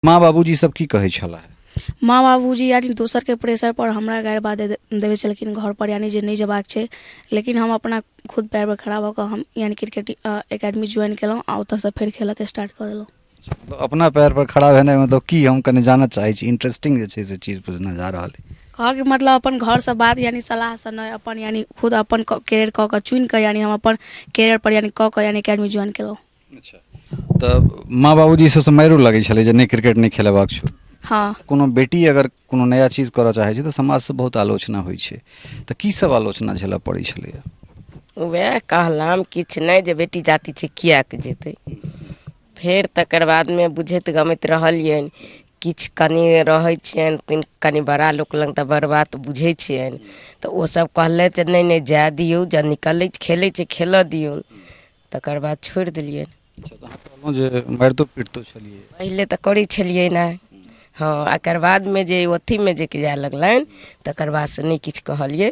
माँ बाबूजी सब की कहै छलाह? माँ बाबूजी यानी दोसरके प्रेशरपर हमरा गारि बात देबै छलखिन घरपर, यानी जे नहि जेबाक छै, लेकिन हम अपना खुद पयरपर खड़ा भऽ कऽ हम यानी क्रिकेट एकेडमी ज्वाइन केलहुँ आ ओतऽसँ फेर खेलऽके स्टार्ट कऽ देलहुँ। मतलब अपना पैर पर खड़ा भेनाइ मतलब की, हम कनि जानऽ चाहै छी, इंटरेस्टिंग जे छै से चीज बुझना जा रहल अइ। कहऽके मतलब अपन घरसँ बात यानी सलाहसँ नहि, अपन यानी खुद अपन कैरियर कऽ कऽ चुनि कऽ यानी हम अपन कैरियरपर यानी कऽ कऽ यानी एकेडमी ज्वाइन केलहुँ। अच्छा, तऽ माँ बाबूजी सबसँ मारिओ लगै छलै जे नहि क्रिकेट नहि खेलेबाक छौ? हँ। कोनो बेटी अगर कोनो नया चीज करऽ चाहै छै तऽ समाजसँ बहुत आलोचना होइ छै, तऽ की सब आलोचना झेलऽ पड़ै छलैए? वएह कहलाम किछु नहि जे बेटी जाति छै किएक जेतै। फेर तकर बादमे बुझैत गमैत रहलियनि, किछु कनि रहै छियनि तनि कनि बड़ा लोक लग तऽ बड़ बात बुझै छियनि, तऽ ओसभ कहलथि जे नहि नहि जाय दियौ, जँ निकलै खेलै छै खेलऽ दियौ। तकर बाद छोड़ि देलियनि। अच्छा, तऽ अहाँ कहलहुँ जे मारितो पीटतो छलियै? पहिले तऽ करै छलियै ने, हँ, एकर बादमे जे अथीमे जे जाय लगलनि तकर बादसँ नहि किछु कहलियै,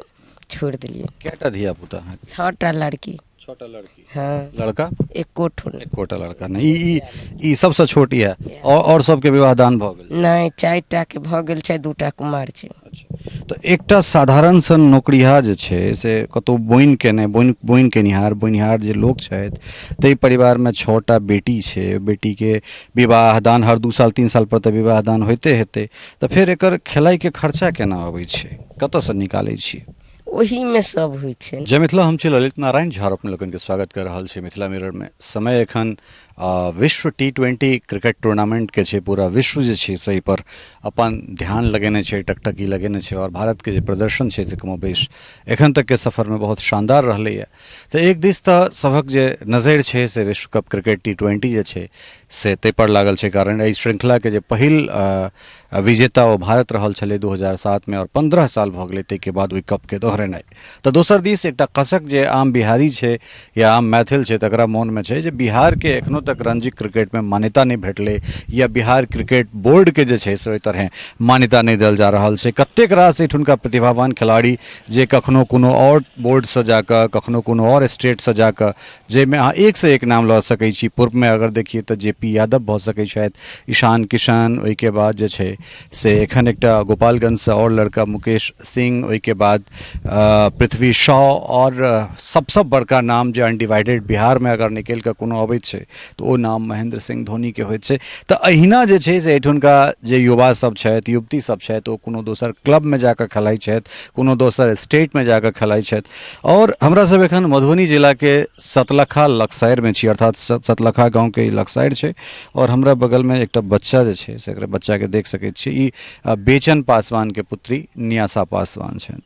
छोड़ि देलियै। कएटा धिया पुता अहाँके? 6टा लड़की। 6टा लड़की। हँ। लड़का? एको ठो नहि। एकोटा लड़का नहि। ई ई ई सबसँ छोट यऽ। आओर सबके विवाह दान भऽ गेल? नहि, 4टाके भऽ गेल छै, 2टा कुमार छै। अच्छा, तऽ एकटा साधारण सन नौकरिहा जे छै से कतहु बोनि केने बोनि बोनि केनिहार बोनिहार जे लोक छथि, ताहि परिवारमे 6टा बेटी छै, बेटीके विवाह दान हर 2 साल 3 साल पर तऽ विवाह दान होइते हेतै, तऽ फेर एकर खेलाइके खर्चा केना अबै छै, कतऽसँ निकालै छी? ओहीमे सब होइ छै। जय मिथिला, हम छी ललित नारायण झा, अपने लोकनिके स्वागत कऽ रहल छी मिथिला मिररमे। समय एखन विश्व टी20 क्रिकेट टूर्नामेंटके छै, पूरा विश्व जे छै से एहिपर अपन ध्यान लगेने छै, टकटकी लगेने छै, आओर भारतके जे प्रदर्शन छै से कमोबेश एखन तकके सफरमे बहुत शानदार रहलैए। तऽ एक दिस तऽ सभक जे नजरि छै से विश्व कप क्रिकेट टी20 जे छै से ताहिपर लागल छै, कारण एहि श्रृंखलाके जे पहिल विजेता ओ भारत रहल छलै 2007मे, आओर 15 साल भऽ गेलै ताहिके बाद ओहि कपके दोहरेनाइ। तऽ दोसर दिस एकटा कसक जे आम बिहारी छै या आम मैथिल छै तकरा मोनमे छै जे बिहारके एखनो तक रणजी क्रिकेटमे मान्यता नहि भेटलै या बिहार क्रिकेट बोर्डके जे छै से ओहि तरहे मान्यता नहि देल जा रहल छै। कतेक रास एहिठुनका प्रतिभावान खिलाड़ी जे कखनो कोनो आओर बोर्डसँ जाकऽ, कखनो कोनो आओर स्टेटसँ जाकऽ, जाहिमे अहाँ एकसँ एक नाम लऽ सकै छी, पूर्वमे अगर देखिए तऽ जे पी यादव भऽ सकै छथि, ईशान किशन, ओहिके बाद जे छै से एखन एकटा गोपालगंजसँ आओर लड़का मुकेश सिंह, ओहिके बाद पृथ्वी शॉ, आओर सबसँ बड़का नाम जे अनडिवाइडेड बिहारमे अगर निकलि कऽ कोनो अबै छै तऽ ओ नाम महेन्द्र सिंह धोनीके होइत छै। तऽ एहिना जे छै से एहिठुनका जे युवा सब छथि, युवती सब छथि, ओ कोनो दोसर क्लबमे जाकऽ खेलाइ छथि, कोनो दोसर स्टेटमे जाकऽ खेलाइ छथि। आओर हमरा सब एखन मधुबनी जिलाके सतलखा लक्साइरमे छी, अर्थात सतलखा गाँवके ई लक्साइर छै, आओर हमरा बगलमे एकटा बच्चा जे छै से एकरा बच्चाके देख सकै छी, ई बेचन पासवानके पुत्री न्यासा पासवान छनि।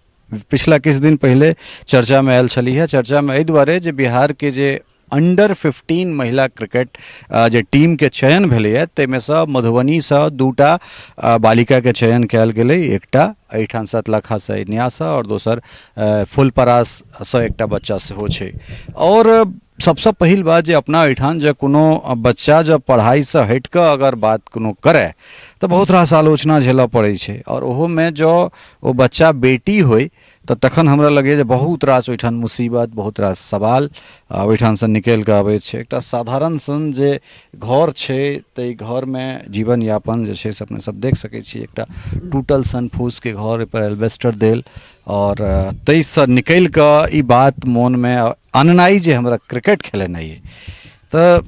पिछला किछु दिन पहिले चर्चामे आयल छलीह, चर्चामे एहि दुआरे जे बिहारके जे अंडर 15 महिला क्रिकेट जे टीमके चयन भेलैए ताहिमेसँ मधुबनीसँ 2टा बालिकाके चयन कयल गेलै, एकटा एहिठाम सतलखासँ न्यासा आओर दोसर फुलपराससँ एकटा बच्चा सेहो छै। आओर सबसँ पहिल बात जे अपना एहिठाम जे कोनो बच्चा जब पढ़ाइसँ हटिकऽ अगर बात कोनो करय तऽ बहुत रास आलोचना झेलऽ पड़ै छै, आओर ओहोमे जँ ओ बच्चा बेटी होइ तऽ तखन हमरा लगैए जे बहुत रास ओहिठाम मुसीबत, बहुत रास सवाल ओहिठामसँ निकलि कऽ अबै छै। एकटा साधारण सन जे घर छै ताहि घरमे जीवन यापन जे छै से अपने सब देख सकै छी, एकटा टूटल सन फूसके घर, ओहिपर एल्बेस्टर देल, आओर ताहिसँ निकलि कऽ ई बात मोनमे अननाइ जे हमरा क्रिकेट खेलेनाइ अइ। तऽ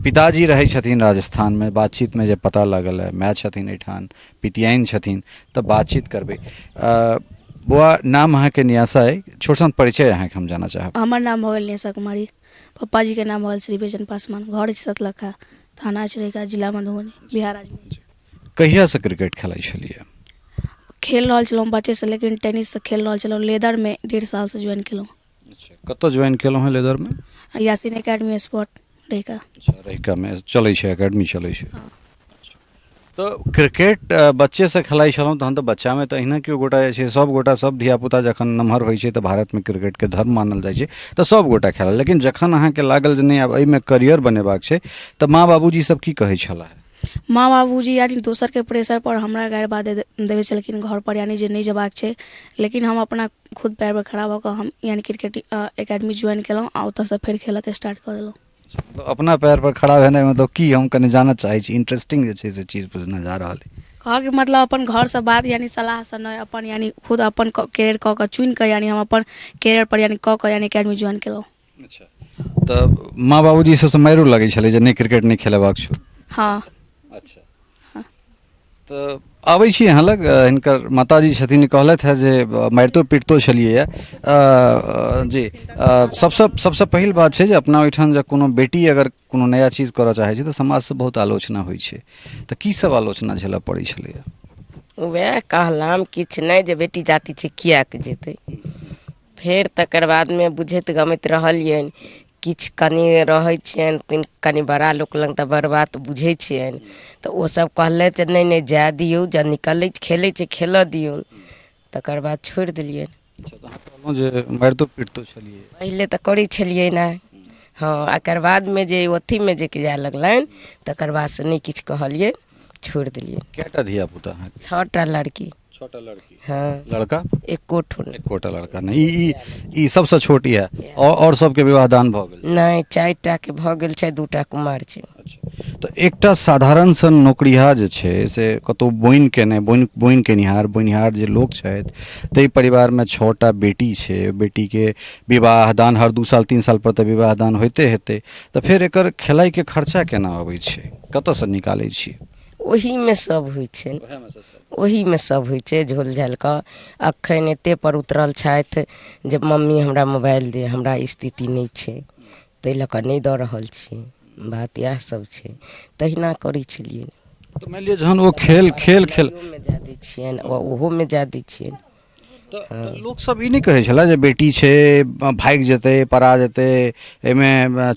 पिताजी रहै छथिन राजस्थानमे, बातचीतमे जे पता लागल है, माय छथिन एहिठाम, पितियाइन छथिन, तऽ बातचीत करबै। बौआ, नाम अहाँके न्यासा अइ, छोट सन परिचय अहाँके हम जानऽ चाहब। हमर नाम भऽ गेल न्यासा कुमारी, पप्पाजीके नाम भऽ गेल श्री बेचन पासवान, घर अछि सतलखा, थाना अछि रहिका, जिला मधुबनी, बिहार राज्य। कहियासँ क्रिकेट खेलाइ छलियै? खेल रहल छलहुँ बच्चेसँ, लेकिन टेनिससँ खेल रहल छलहुँ। लेदरमे 1.5 सालसँ ज्वाइन केलहुँ। अच्छा, कतऽ ज्वाइन केलहुँ हेँ लेदरमे? Yasin academy sport Rahika. अच्छा, रहिकामे चलै छै, एकेडमी चलै छै। तऽ क्रिकेट बच्चेसँ खेलाइ छलहुँ, तहन तऽ बच्चामे तऽ अहिना केओ गोटा जे छै सब गोटा सब धियापुता जखन नमहर होइ छै तऽ भारतमे क्रिकेटके धर्म मानल जाइ छै तऽ सब गोटा खेलाइ, लेकिन जखन अहाँके लागल जे नहि आब एहिमे करियर बनेबाक छै तऽ माँ बाबूजी सब की कहै छलाह? माँ बाबूजी यानी दोसरके प्रेशरपर हमरा गारि बात देबै छलखिन घरपर, यानी जे नहि जेबाक छै, लेकिन हम अपना खुद पयरपर खड़ा भऽ कऽ हम यानी क्रिकेट एकेडमी ज्वाइन केलहुँ आ ओतऽसँ फेर खेलऽके स्टार्ट कऽ देलहुँ। मतलब अपना पैर पर खड़ा भेनाइ मतलब की, हम कनि जानऽ चाहै छी, इंटरेस्टिंग जे छै से चीज बुझना जा रहल अइ। कहऽके मतलब अपन घरसँ बात यानी सलाहसँ नहि, अपन यानी खुद अपन कैरियर कऽ कऽ चुनि कऽ यानी हम अपन कैरियर पर यानी कऽ कऽ यानी एकेडमी ज्वाइन केलहुँ। अच्छा, तऽ माँ बाबूजी सबसँ मारिओ लगै छलै जे नहि क्रिकेट नहि खेलेबाक छौ? हँ। अच्छा, तऽ आबै छी अहाँ लग, हिनकर माताजी छथिन, कहलथि हेँ जे मारितो पीटतो छलियै। जी, सबसँ सबसँ पहिल बात छै जे अपना ओहिठाम जँ कोनो बेटी अगर कोनो नया चीज करऽ चाहै छै तऽ समाजसँ बहुत आलोचना होइ छै, तऽ की सब आलोचना झेलऽ पड़ै छलैए? वएह कहलाम किछु नहि जे बेटी जाति छै किएक जेतै। फेर तकर बादमे बुझैत गमैत रहलियनि, किछु कनि रहै छियनि तनि कनि बड़ा लोक लग तऽ बड़ बात बुझै छियनि, तऽ ओसभ कहलथि जे नहि नहि जाय दियौ, जँ निकलै खेलै छै खेलऽ दियौ। तकर बाद छोड़ि देलियनि। अच्छा, तऽ अहाँ कहलहुँ जे मारितो पीटतो छलियै? पहिले तऽ करै छलियै ने, हँ, एकर बादमे जे अथीमे जे जाय लगलनि तकर बादसँ नहि किछु कहलियै, छोड़ि देलियै। कएटा धिया पुता अहाँके? 6टा लड़की। 6टा लड़की। हँ। लड़का? एको ठो नहि। एकोटा लड़का नहि। ई ई ई सबसँ छोट यऽ, आओर सबके विवाह दान भऽ गेल? नहि, 4टाके भऽ गेल छै, 2टा कुमार छै। अच्छा, तऽ एकटा साधारण सन नौकरिहा जे छै से कतहु बोनि केने बोनि बोनि केनिहार बोनिहार जे लोक छथि, ताहि परिवारमे 6टा बेटी छै, बेटीके विवाह दान हर 2 साल 3 साल पर तऽ विवाह दान होइते हेतै, तऽ फेर एकर खेलाइके खर्चा केना अबै छै, कतऽसँ निकालै छी? ओहीमे सब होइ छै, ओहीमे सब होइ छै झोल झालि कऽ। अखन एते पर उतरल छथि जे मम्मी हमरा मोबाइल दे, हमरा स्थिति नहि छै ताहि लऽ कऽ नहि दऽ रहल छी। बात इएह सब छै, तहिना करै छलियै। तऽ मानि लिअ जहन ओ खेल खेल खेल मे जाय दै छियनि, ओहोमे जाय दै छियनि। तऽ लोकसभ ई नहि कहै छलै जे बेटी छै भागि जेतै पड़ा जेतै, एहिमे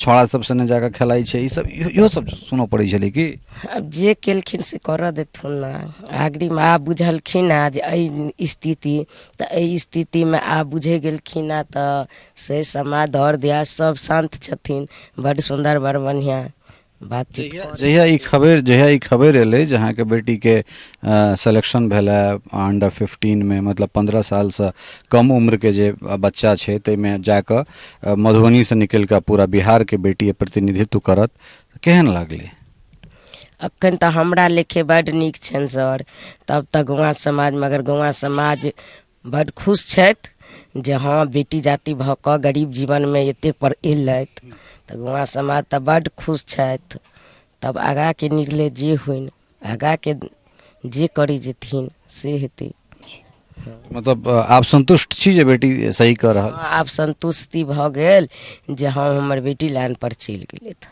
छौड़ा सब सने जाकऽ खेलाइ छै, ई सब इहो सब सुनऽ पड़ै छलै की? आब जे केलखिन से करऽ देथुन ने। आगरीमे आब बुझलखिन हँ जे एहि स्थिति तऽ एहि स्थितिमे आब बुझि गेलखिन हँ, तऽ से समाज दर दियाद सब शान्त छथिन, बड्ड सुन्दर बड़ बढ़िआँ बातचीत। जहिया ई खबरि जहिया ई खबरि एलै जे अहाँके बेटीके सेलेक्शन भेल है अंडर 15मे, मतलब 15 सालसँ कम उम्रके जे बच्चा छै ताहिमे जाकऽ मधुबनीसँ निकलि कऽ पूरा बिहारके बेटी प्रतिनिधित्व करत, केहन लागलै? अखन तऽ हमरा लेखे बड्ड नीक छनि सर। तब तऽ गौआँ समाज, मगर गौआँ समाज बड्ड खुश छथि जे हँ बेटी जाति भऽ कऽ गरीब जीवनमे एतेक पर एलथि, तऽ गौआँ समाज तऽ बड्ड खुश छथि। तब आगाँके निर्णय जे होइन, आगाँके जे करै जेथिन से हेतै। मतलब आब सन्तुष्ट छी जे बेटी सही कऽ रहल? हँ, आब सन्तुष्टि भऽ गेल जे हँ हमर बेटी लाइनपर चलि गेलथि।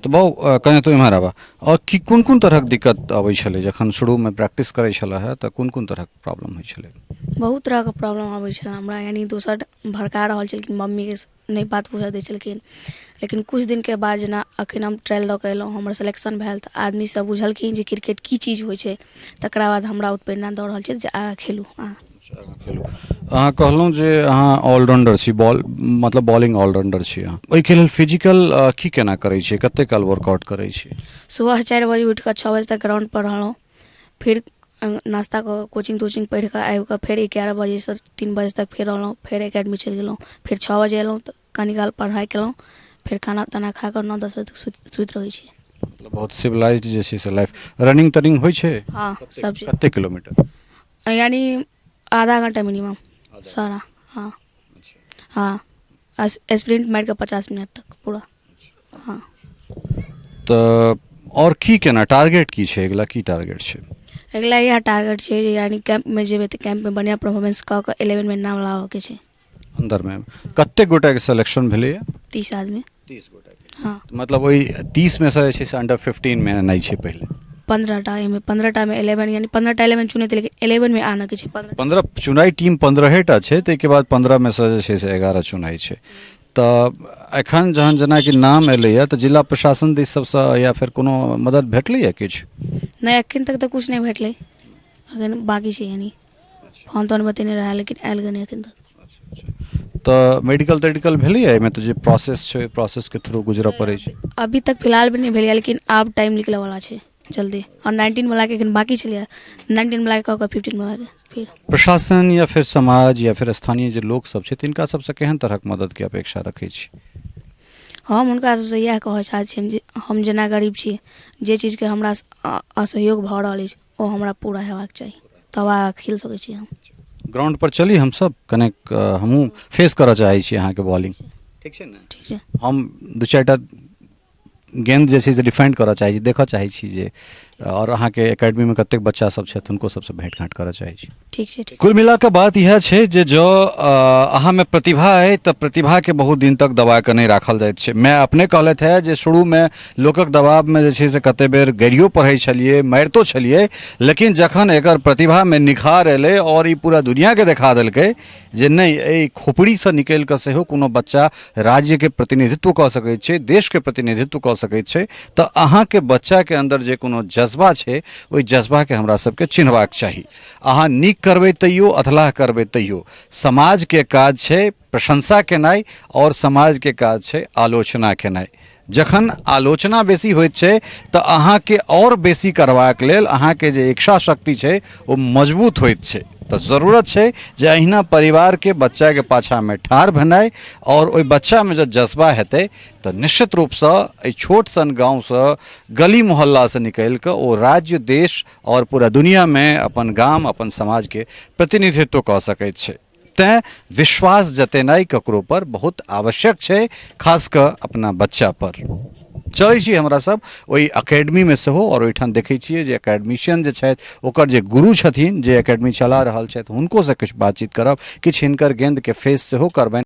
तऽ बाउ कने तू इम्हर आबऽ। आओर की कोन कोन तरहक दिक्कत अबै छलै जखन शुरूमे प्रैक्टिस करै छलऽ हँ, तऽ कोन कोन तरहक प्रॉब्लम होइ छलै? बहुत तरहके प्रॉब्लम आबै छलै हमरा, यानि दोसर भड़का रहल छलखिन, मम्मीके नहि बात बुझऽ दै छलखिन। लेकिन किछु दिनके बाद जेना अखन हम ट्रायल दऽ कऽ एलहुँ, हमर सिलेक्शन भेल, तऽ आदमी सब बुझलखिन जे क्रिकेट की चीज होइ छै, तकरा बाद हमरा ओ प्रेरणा दऽ रहल छथि जे आगाँ खेलू अहाँ। खेलू। अहाँ कहलहुँ जे अहाँ ऑलराउंडर छी, बॉल मतलब बॉलिंग ऑलराउंडर छी अहाँ, ओहिके लेल फिजिकल की केना करै छियै, कते काल वर्कआउट करै छी? सुबह 4 बजे उठि कऽ 6 बजे तक ग्राउंडपर रहलहुँ, फिर नाश्ता कऽ कऽ कोचिंग तोचिंग पढ़ि कऽ आबि कऽ फेर 11 बजेसँ 3 बजे तक फेर रहलहुँ, फेर एकेडमी चलि गेलहुँ, फेर 6 बजे अयलहुँ तऽ कनी काल पढ़ाइ केलहुँ, फेर खाना ताना खा कऽ 9-10 बजे तक सुति रहै छी। मतलब बहुत सिविलाइज्ड जे छै से लाइफ। रनिंग तनिंग होइ छै? हँ, सब चीज। कते किलोमीटर? यानी आधा घंटा मिनिमम सारा। हाँ हाँ, स्प्रिंट मारि कऽ 50 मिनट तक पूरा। हाँ। तऽ आओर की केना टारगेट की छै अगिला, की टारगेट छै? अगिला इएह टारगेट छै जे यानी कैम्पमे जेबै तऽ कैम्पमे बढ़िआँ परफॉर्मेंस कऽ कऽ 11मे नाम लाबऽके छै। अन्दरमे कतेक गोटाके सिलेक्शन भेलैए? 30 आदमी। 30 गोटाके? हाँ। मतलब ओहि 30 मे सँ जे छै से अंडर 15 मे एनाइ छै पहिले? 15टा, एहिमे 15टा मे 11, यानी 15टा 11 चुनेतै, लेकिन 11 मे आनऽके छै 15। 15 चुनाइ टीम 15टा छै, ताहिके बाद 15 मे सँ जे छै से 11 चुनाइ छै। तऽ एखन जहन जेनाकि नाम एलैए तऽ जिला प्रशासन दिस सबसँ या फेर कोनो मदद भेटलैए किछु? नहि, एखन तक तऽ किछु नहि भेटलै, एखन बाँकी छै, यानी फोन तोन बतेने रहै लेकिन आयल गऽ नहि एखन तक। तऽ मेडिकल तेडिकल भेलैए एहिमे? तऽ जे प्रोसेस छै ओहि प्रोसेसके थ्रू गुजरऽ पड़ै छै। अभी तक फिलहाल भी नहि भेलैए, लेकिन आब टाइम निकलऽवला छै जल्दी, आओर 19 वलाके एखन बाँकी छलैए, 19 वलाके कऽ कऽ 15 वलाके फिर। प्रशासन या फेर समाज या फेर स्थानीय जे लोकसभ छै तिनका सबसँ केहन तरहक मददके अपेक्षा रखै छी? हम हुनका सबसँ इएह कहऽ चाहै छियनि जे हम जेना गरीब छी जे चीजके हमरा असहयोग भऽ रहल अछि ओ हमरा पूरा हेबाक चाही तब आगाँ खेल सकै छी हम। ग्राउंड पर चली हमसब कनेक हमहूँ फेस करऽ चाहै छी अहाँके बॉलिंग। ठीक छै ने? ठीक छै। हम दू चारिटा गेंद जे छै से डिफेंड करऽ चाहै छी, देखऽ चाहै छी जे आओर अहाँके एकेडमीमे कतेक बच्चा सब छथि हुनको सबसँ भेँट घाँट करऽ चाहै छी। ठीक छै। ठीक। कुल मिला कऽ बात इएह छै जे जँ अहाँमे प्रतिभा अइ तऽ प्रतिभाके बहुत दिन तक दबा कऽ नहि राखल जाइत छै। माय अपने कहलथि हेँ जे शुरूमे लोकक दबावमे जे छै से कतेक बेर गारिओ पढ़ै छलियै, मारितो छलियै, लेकिन जखन एकर प्रतिभामे निखार एलै आओर ई पूरा दुनिआँके देखा देलकै जे नहि एहि खोपड़ीसँ निकलि कऽ सेहो कोनो बच्चा राज्यके प्रतिनिधित्व कऽ सकै छै, देशके प्रतिनिधित्व कऽ सकै छै, तऽ अहाँके बच्चाके अन्दर जे कोनो जज्बा छै ओहि जज्बाके हमरा सबके चिन्हबाक चाही। अहाँ नीक करबै तैयो, अधलाह करबै तैयो समाजके काज छै प्रशंसा केनाइ आओर समाजके काज छै आलोचना केनाइ। जखन आलोचना बेसी होइत छै तऽ अहाँके आओर बेसी करबाक लेल अहाँके जे इच्छा शक्ति छै ओ मजबूत होइत छै। तऽ जरूरत छै जे अहिना परिवारके बच्चाके पाछाँमे ठाढ़ भेनाइ आओर ओहि बच्चामे जँ जज्बा हेतै तऽ निश्चित रूपसँ एहि छोट सन गाँवसँ गली मोहल्लासँ निकलि कऽ ओ राज्य, देश आओर पूरा दुनिआँमे अपन गाम, अपन समाजके प्रतिनिधित्व कऽ सकैत छै। तैँ विश्वास जतेनाइ ककरो पर बहुत आवश्यक छै, खास कऽ अपना बच्चा पर। चलै छी हमरा सब ओहि एकेडमीमे सेहो आओर ओहिठाम देखै छियै जे एकेडमिशियन जे छथि ओकर जे गुरु छथिन जे एकेडमी चला रहल छथि हुनकोसँ किछु बातचीत करब, किछु हिनकर गेंदके फेस सेहो करबनि।